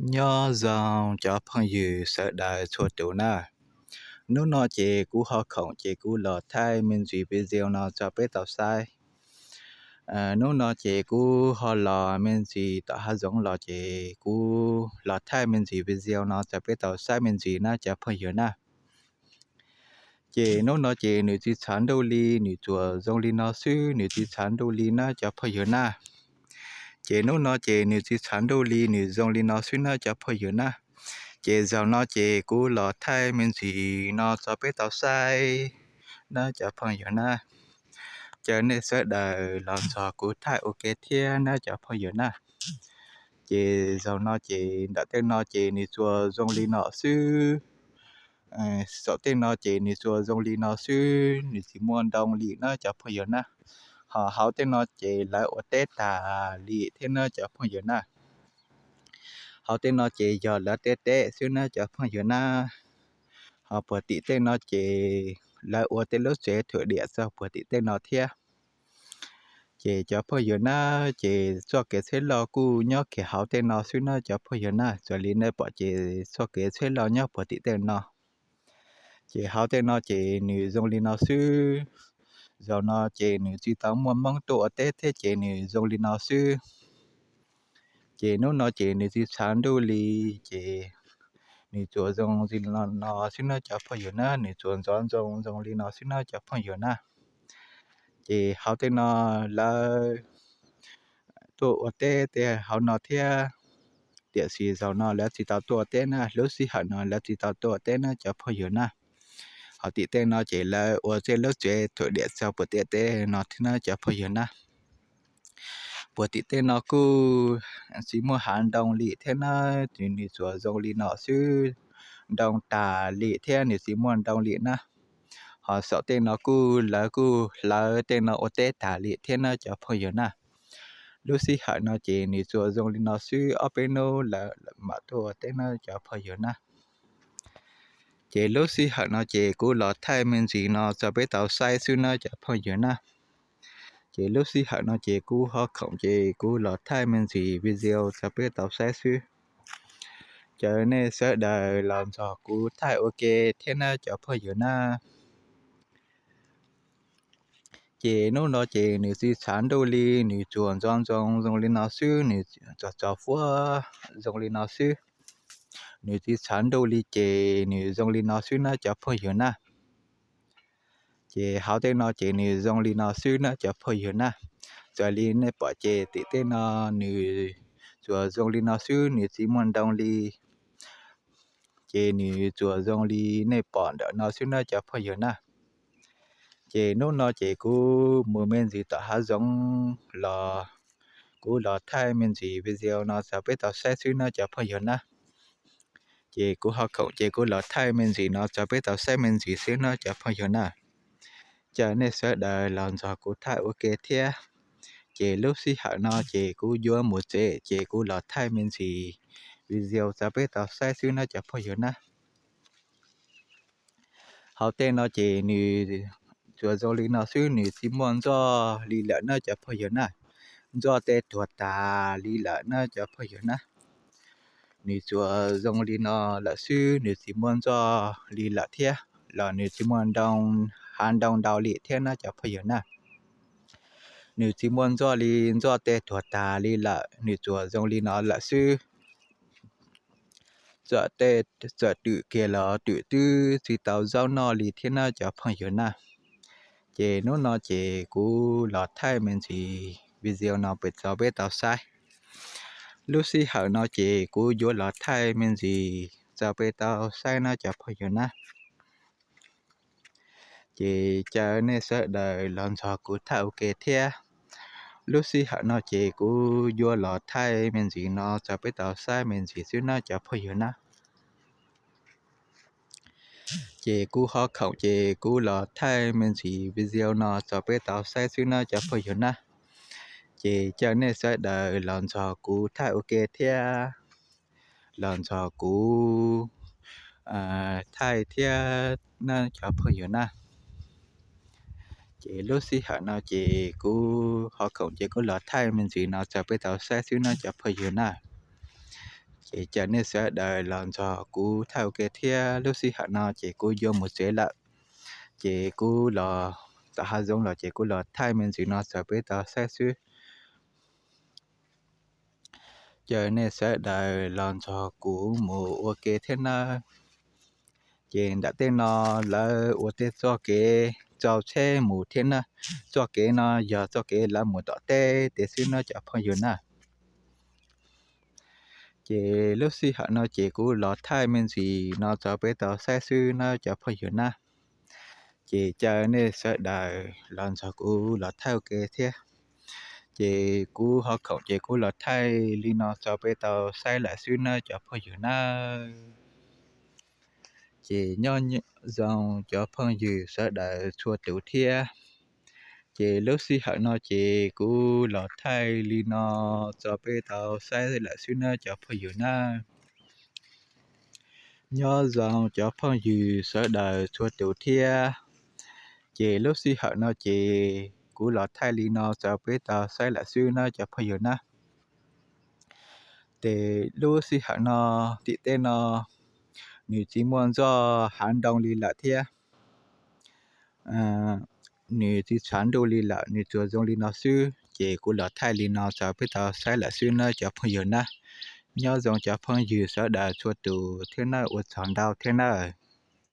Nyob zoo cov phooj ywg sawv daws txhua tus na. Hnub no ces kuv ho khoom ces kuv los thaij me ntsis video no rau peb tau saib. Hnub no ces kuv ho los me ntsis tom hav zoov los ces kuv los thaij me ntsis video no rau peb tau saib me ntsis na cov phooj ywg na. Ces hnub no ces nws tsis tshav ntuj li, nws tsuas zoo li no xwb, nws tsis tshav ntuj li na cov phooj ywg na. Ces hnub no ces nws tsis tshav ntuj li, nws zoo li no xwb na cov phooj ywg na. Ces zaum no ces kuv los thaij me ntsis no rau peb tau saib na cov phooj ywg na. Caw nej sawv daws los nrog kuv thaij ua ke thiab na cov phooj ywg na. Ces zaum no ces ntawm tej no ces nws tsuas zoo li no xwb. Saum tej no ces nws tsuas zoo li no xwb, nws tsis muaj ntoo li na cov phooj ywg na. Ho hauv tej no ces lawv ua teb tas li thiab na cov phooj ywg na. Hauv tej no ces yog lawv tej teb xwb na cov phooj ywg na. Ho puag tim tej no ces lawv ua tej lub tsev thuam diam txog puag tim tej no thiab. Ces cov phooj ywg na, ces txoj kev tsheb loj kuj nyob kiag hauv tej no xwb na cov phooj ywg na, raws li nej pom ces txoj kev tsheb loj nyob puag tim tej no. Ces hauv tej no ces nws zoo li no xwb. Zaum no ces nws tsis tau muaj Hmoob tuaj ua teb thiab ces nws zoo li no xwb. Ces hnub no ces nws tsis tshav ntuj li, ces nws tsuas zoo li no xwb na cov phooj ywg na, nws tsuas ntxov ntxoo zoo li no xwb na cov phooj ywg na. Ces hauv tej no lawv tuaj ua teb tej hauv no thiab, tiam sis zaum no lawv tsis tau tuaj ua teb na, lub sij hawm no lawv tsis tau tuaj ua teb na cov phooj ywg na. Hauv tim tej no ces lawv ua tej lub tsev thuam diam txog puag tim tej no thiab na cov phooj ywg na. Puag tim tej no kuj tsis muaj hav ntoo li thiab na, nws tsuas zoo li no xwb, ntoo tas li thiab nws tsis muaj ntoo li na. Ho saum tej no kuj lawv kuj hlawv tej no ua teb tas li thiab na cov phooj ywg na. Lub sij hawm no ces nws tsuas zoo li no xwb, ob peb hnub lawv mam tuaj ua teb na cov phooj ywg na. Ces lub sij hawm no ces kuv los thaij me ntsis no rau peb tau saib xwb na cov phooj ywg na. Ces lub sij hawm no ces kuv ho khoom ces kuv los thaij me ntsis video rau peb tau saib xwb. Caw nej sawv daws los nrog kuv thaij ua ke thiab na cov phooj ywg na. Ces hnub no ces nws tsis tshav ntuj li, nws tsuas ntxov ntxoo zoo li no xwb, nws txom txom fuab zoo li no xwb. Nws tsis tshav ntuj li ces nws zoo li no xwb na cov phooj ywg na. Ces hauv tej no ces nws zoo li no xwb na cov phooj ywg na. Raws li nej pom ces tim tej no nws tsuas zoo li no xwb, nws tsis muaj ntoo li. Ces nws tsuas zoo li nej pom ntawm no xwb na cov phooj ywg na. Ces hnub no ces kuv mus me ntsis tom hav zoov los, kuv los thaij me ntsis video no rau peb tau saib xwb na cov phooj ywg na. Ces kuv ho khoom ces kuv los thaij me ntsis no rau peb tau saib me ntsis xwb na cov phooj ywg na. Caw nej sawv daws los nrog kuv thaij ua ke thiab. Ces lub sij hawm no ces kuv yuav mus tsev ces kuv los thaij me ntsis video rau peb tau saib xwb na cov phooj ywg na. Hauv tej no ces nws tsuas zoo li no xwb, nws tsis muaj ntxoj li lawm na cov phooj ywg na. Ntxoj tej tuag tas li lawm na cov phooj ywg na. Nws tsuas zoo li no lawm xwb, nws tsis muaj ntxoj li lawm thiab, los nws tsis muaj ntoo, hav ntoo ntau li thiab na cov phooj ywg na. Nws tsis muaj ntxoj li, ntxoj tej tuag tas li lawm, nws tsuas zoo li no lawm xwb. Txawm tej, txawm twm kiag los twm twb tsis tau zaub noj li thiab na cov phooj ywg na. Ces hnub no ces kuv los thaij me ntsis video no pem rau peb tau saib. Lub sij hawm no ces kuv yuav los thaij me ntsis rau peb tau saib na cov phooj ywg na. Ces caw nej sawv daws los nrog kuv thaij ua ke thiab. Lub sij hawm no ces kuv yuav los thaij me ntsis no rau peb tau saib me ntsis xwb na cov phooj ywg na. Ces kuv ho khoom ces kuv los thaij me ntsis video no rau peb tau saib xwb na cov phooj ywg na. Ces caw nej sawv daws los nrog kuv thaij ua ke thiab, los nrog kuv thaij thiab na cov phooj ywg na. Ces lub sij hawm no ces kuv ho khoom ces kuv los thaij me ntsis no rau peb tau saib xwb na cov phooj ywg na. Es caw nej sawv daws los nrog kuv thaij ua ke thiab. Lub sij hawm no ces kuv yuav mus tsev lawm, ces kuv los tom hav zoov los ces kuv los thaij me ntsis no rau peb tau saib xwb. Caw nej sawv daws los nrog kuv mus ua ke thiab nawb. Ces nram tej no lawv ua tej txoj kev rau tsheb mus thiab nawb. Txoj kev no yog txoj kev lawv mus tom teb tiag xwb nawb cov phooj ywg nawb. Ces lub sij hawm no ces kuv los thaij me ntsis no rau peb tau saib xwb nawb cov phooj ywg nawb. Ces caw nej sawv daws los nrog kuv los thaij ua ke thiab. Ces kuv ho khoom ces kuv los thaij li no rau peb tau saib lawm xwb nawb cov phooj ywg nawb. Ces nyob zoo cov phooj ywg sawv daws txhua tus thiab. Ces lub sij hawm no ces kuv los thaij li no rau peb tau saib lawm xwb nawb cov phooj ywg nawb. Nyob zoo cov phooj ywg sawv daws txhua tus thiab. Ces lub sij hawm no ces kuv los thaij li no rau peb tau saib lawm xwb nawb cov phooj ywg nawb. Ces lub sij hawm no tim teb no nws tsis muaj ntxoj hav ntoo li lawm thiab. Nws tsis tshav ntuj li lawm, nws tsuas zoo li no xwb. Ces kuv los thaij li no rau peb tau saib lawm xwb nawb cov phooj ywg nawb. Nyob zoo cov phooj ywg sawv daws txhua tus thiab nawb, ua tsaug ntau thiab nawb.